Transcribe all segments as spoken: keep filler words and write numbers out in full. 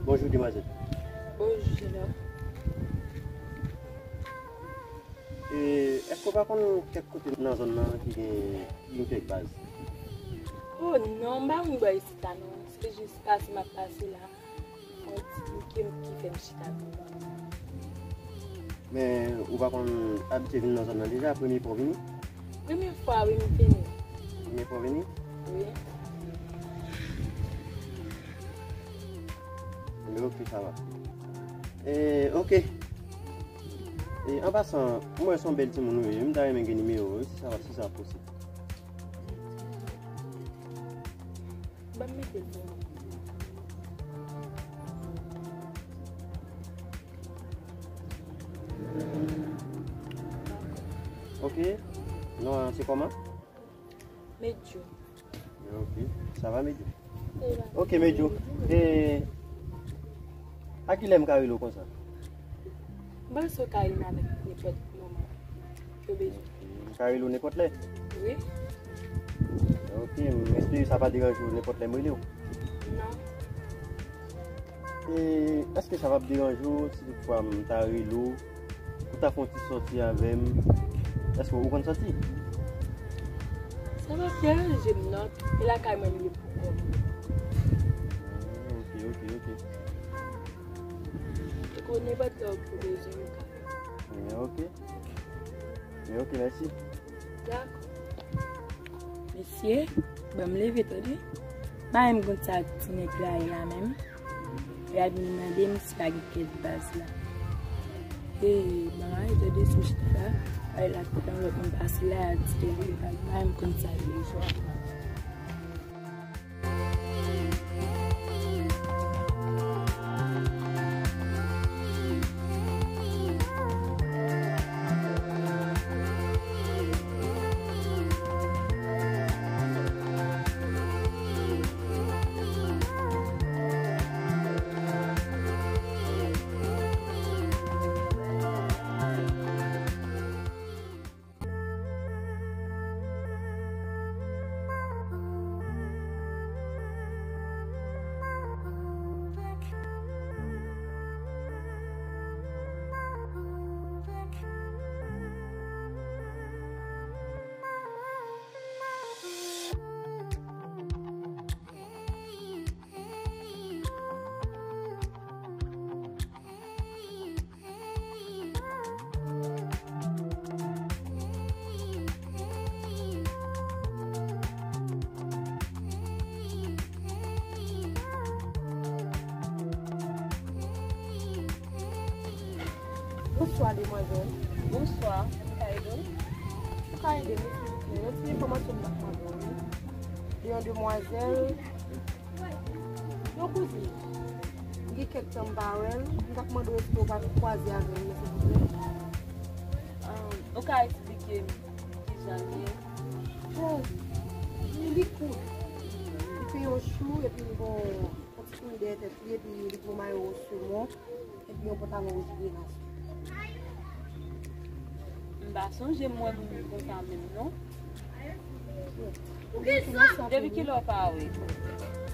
Bonjou, demwazèl. Bonjou, jenòm. E, èske w pa konn kèk kote nan zòn nan ki gen, ki gen kèk baz? Oh non, m pa konn bò isit la non. Se jis pase m ap pase la. Yon ti bouke m ki fè m chita. Men ou pa konn abitye vin nan zòn nan deja, premye fwa w vini? Premye fwa, wi, m vini. Premye fwa w vini? Wi. Men ok, sa va. E, ok. E, an pasan, m wè se yon bèl timoun ou ye. M ta renmen gen nimewo w, wi, si sa, si sa posib. Ban m mete l pou ou. Ok. Non an, se kòman? Medyo. Ok. Sa va, Medyo? Sa va. Ok, Medyo. E, a kilè m ka rele w konsa? M panse w ka rele m avèk nenpòt moman ke w bezwen. M ka rele w nenpòt lè? Wi. Ok, m espere sa pa deranje w nenpòt lè m rele w. Non. E èske sa p ap deranje w si toutfwa m ta rele w, ou ta fè yon ti sòti avè m? Èske ou konn sòti? Sa p ap deranje m non. E lakay mwen m ye pou kò m. Ah, ok, ok, ok. Ou konnen nenpòt lè ou bezwen m ka. Men ok. Men ok, mèsi. Dakò. Mesye, ban m leve tande. Pa m konn sa ti nèg la ye la menm. Y ap vin mande m si pa gen kèk baz la. E, ban m ale tande sou chita la. Ay la, tout an lòt moun pase la, y ap di ke li pa gen, pa m konn sa ye. Bonswa, demwazèl. Bonswa. Mwen ka ede w? Ou ka ede m, silvouplè. Yon ti enfòmasyon m t ap mande w, wi. De yon demwazèl. Yon kouzin, m gen kèk tan m pa wè l, m t ap mande w èske w pa kwaze avè l, silvouplè? Ahn, ou ka eksplike m kijan l ye? Bon, li, li kout. Li peye yon chou, epi li gon yon ti kouri dèyè tèt li, epi li gon mayo wòz somon. Epi yon pantalon wòz grenaz. M pa sonje m wè moun konsa menm non. Depi kilè w pa wè?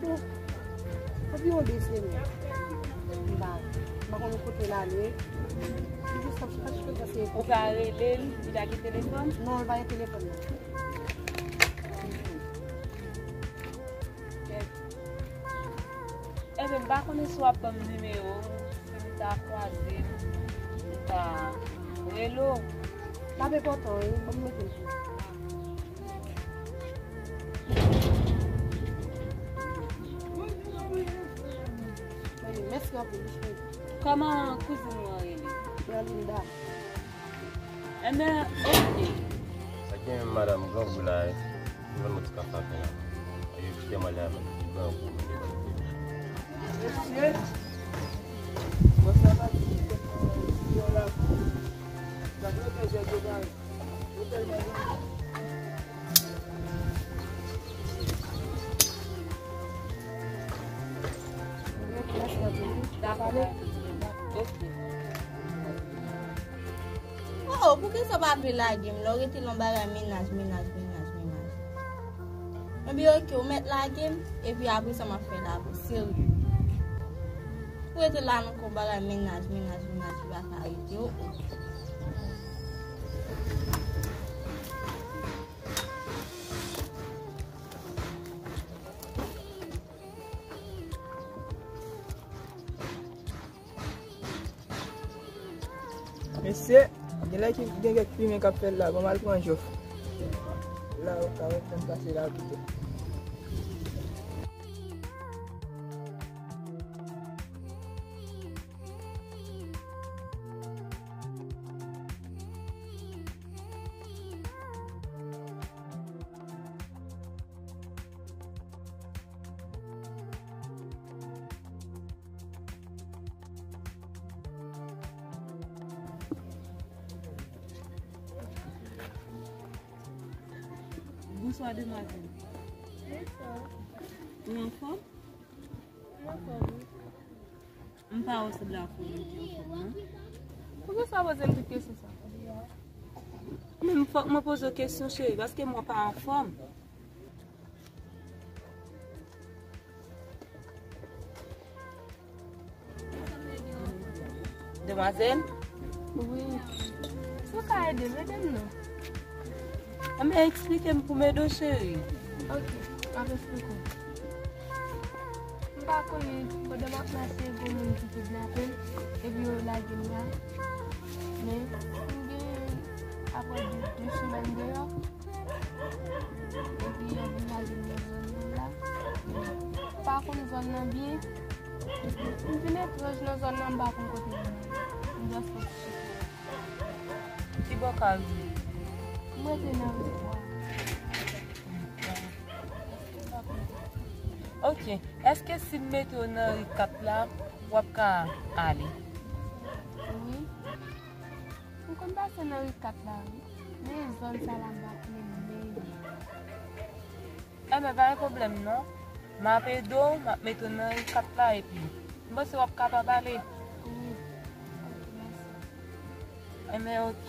Bon, anviwon de semèn. M pa, m pa konnen kote l ale. Li jis ap chache pase. Ou pa rele l, li pa gen telefòn? Non, li pa gen telefòn non. Ebyen, m pa konnen si w ap ban m nimewo w, si m ta kwaze l, m ta rele w. L ap enpòtan wi, ban m mete l pou ou. Mèsi anpil wi cheri. Kòman kouzin ou an rele? Berlinda. Enben, ok. Sa gen madanm grangou la, li vann mwen ti kaffe maten la. E yo kite m ale avè l, li grangou, men li vann mwen. Mesye, mwen sa pa di ki fèt nan yon lakou. Sa vle fè jèt yo bay. Yo tèlman grangou. Dakò. Ok. Oh, poukisa w pa vle lage m? Lè w rete nan bagay mennaj, mennaj, mennaj, mennaj. Ebyen, oke, ou mèt lage m, epi apre sa, m ap fè lavi serye. Ou rete la nan konba la, mennaj, mennaj, mennaj, li pa ka rete, o, o. Mesye, gen lè ki gen kèk fimen k ap fèt la, bon, m al pran jòf. La, ou ka wè m pase la pito. Bonswa, demwazèl. Bonswa. Ou anfòm? M anfòm, wi. M pa wè w sanble ak yon moun ki anfòm, non. Poukisa w poze m tout kesyon sa? Men fòk mwen poze w kesyon, cheri, paske m wè w pa anfòm. Demwazèl? Wi. Si w ka ede m, ede m non. Enben, eksplike m pou m ede w, cheri. Ok, m ap eksplike w. M pa konnen, pandan m ap mache, gen moun ki kidnape m, epi yo lage m la. Men, m gen apre de, de semèn deyò, epi yo vin lage m nan zòn nan la. M pa konn zòn nan byen. M vin etranj nan zòn nan, m pa konn kote m ye. M just soti chita. Ki bò w ka viv? M rete nan ri twa. Ok. Èske si m mete w nan ri kat la, w ap ka ale? Wi. M konn pase nan ri kat la, wi. Men zòn sa la, m pa konnen byen byen. Enben, pa gen pwoblèm non. M ap ede w, m ap mete w nan ri kat la epi m panse w ap kapab ale. Wi. Ok, mèsi. Enben, ok.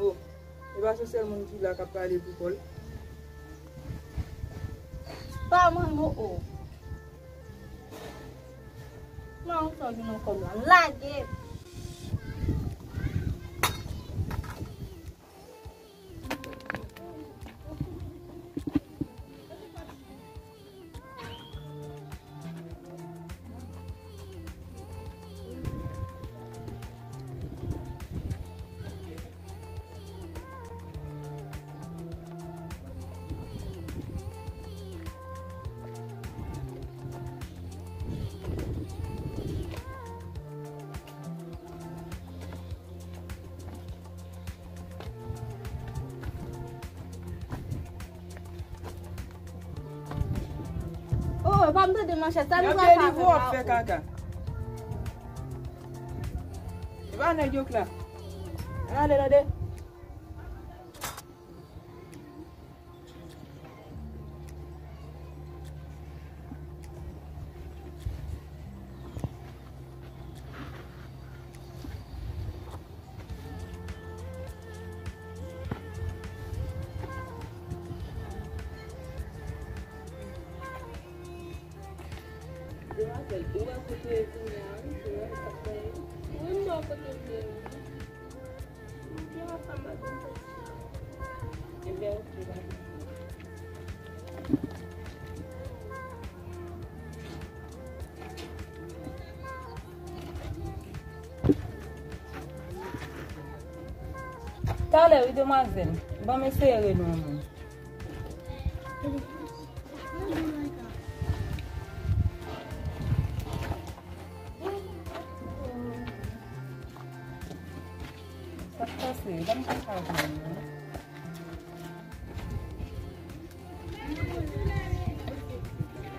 Oh, e pa se sèl moun ki la k ap pale pou kò l. Pa mwen, non, o. Mwen, ou sòti nan kòb la. Lage! Oh, pa m tande manchèt, sa nou pral fè la? Gade nivo w ap fè kaka. E pa nèg yo k la. Ann ale, tande. Demwazèl, ou wè kote w ye kounye a, wi, se wè sa k fè. Wi, m wè kote m ye, wi. Talè, wi, demwazèl. Ban m eseye rele yon moun. Sa k pase? Ban m konn sa w jwenn nan.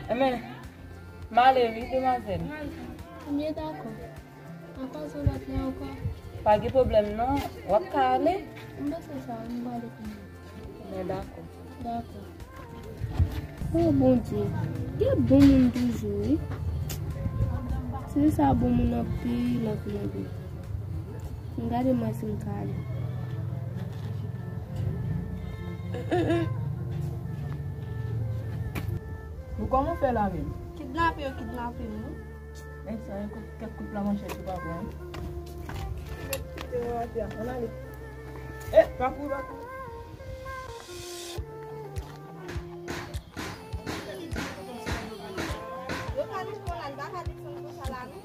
Enben, m ale wi, demwazèl. Ebyen, dakò. Ann pase lòt lè ankò. Pa gen pwoblèm non, w ap ka ale. M panse sa, m prale kounye a. Men dakò. Dakò. Oh Bondye, gen bon moun toujou, wi. Se sa, bon moun anpil, anpil, anpil. M gade mwen si m ka ale. Bon, kòman w fè la menm? Kidnape yo kidnape m, wi. Nèg sa yo kèk kout la manchèt yo pa pran. Ann ale. Eh, pa kouri, pa kouri. Yo pa desann konsa la, non.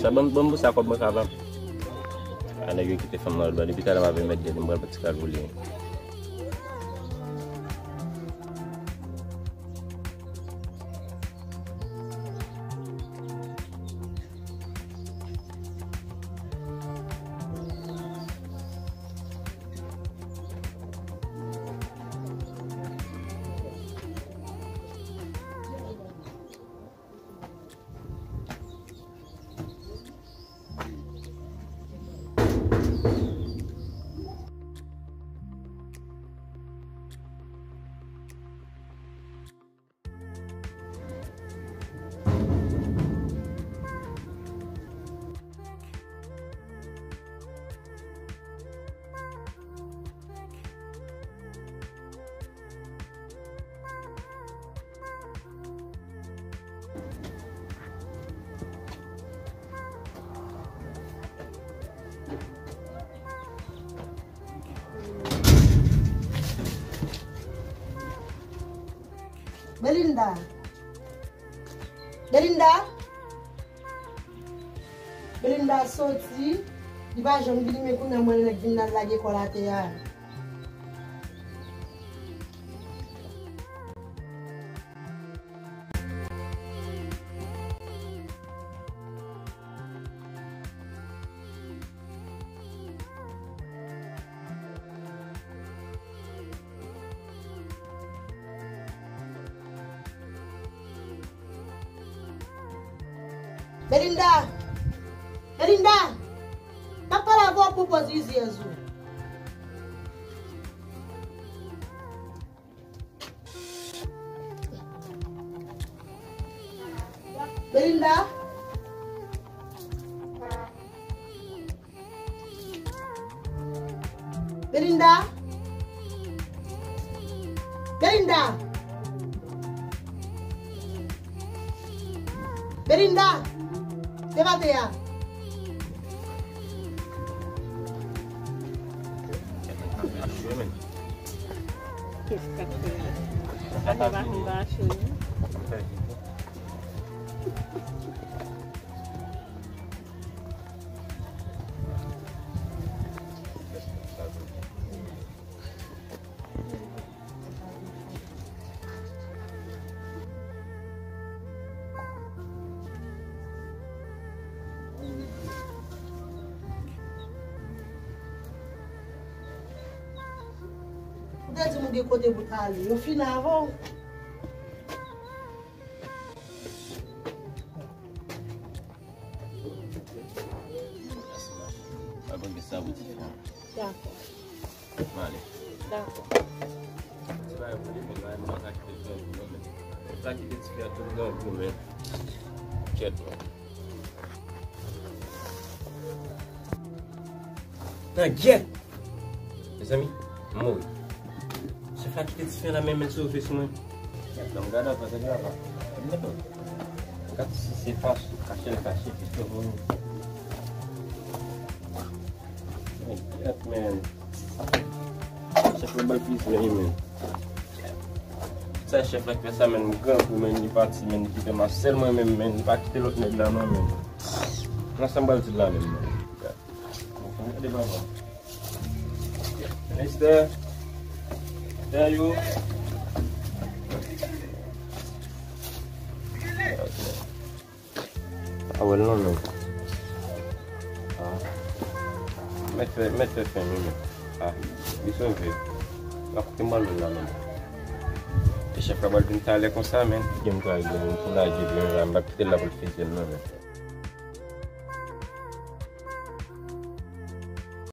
Sa ban m, ban m pou sa kòb mwen ka vann. A nèg yo kite fanm nan lòt bò. Depi talè m ap mèt gade m pral pran ti kal pou li. Belinda. Belinda. Belinda soti. Li pa janm vini, men kounye a m wè nèg vin nan lage kò l atè a. Belinda! Belinda! M ap pale avè w pou pòz rizyèz ou. Belinda? Belinda? Belinda? Belinda? Leve atè a. Kèt, kèt, kèt. Sa pa fin mache, wi. Ou te di m ou gen kote pou w t ale. Yo fini avè w. Dakò. M ale. Dakò. Ti bagay pou li, men bagay mwen pa ka kite l fè pou mwen, men. Ou pa kite ti fi a tout grangou, men. Kèt, mwen. Nan gè! Mezanmi, m mouri. Chèf la kite ti fi a nan men m, men l sove sou mwen. Gad, gad anfè, se grava. Gad si se fache, kache l kache, pito pou nou. Men, gad, men. Chèf la ba l plis, men, men. Sa chèf la k fè sa, men, m grangou, men, li pati, men, li kite m a sèl mwen menm, men, li pa kite lòt nèg la non, men. Nan sa m pral di l la menm, men. Gad. Gade papa. Mister. Tell you. Pa wè l non, men. Ah. Mèt fè, mèt fè fen, wi, men. Ah, li sove. L ap koute m pral menm la, men. E chèf la pral vin talè konsa, men. Gen m ka regle, men m fout lage l la, m p ap kite l la pou l fete l non, men.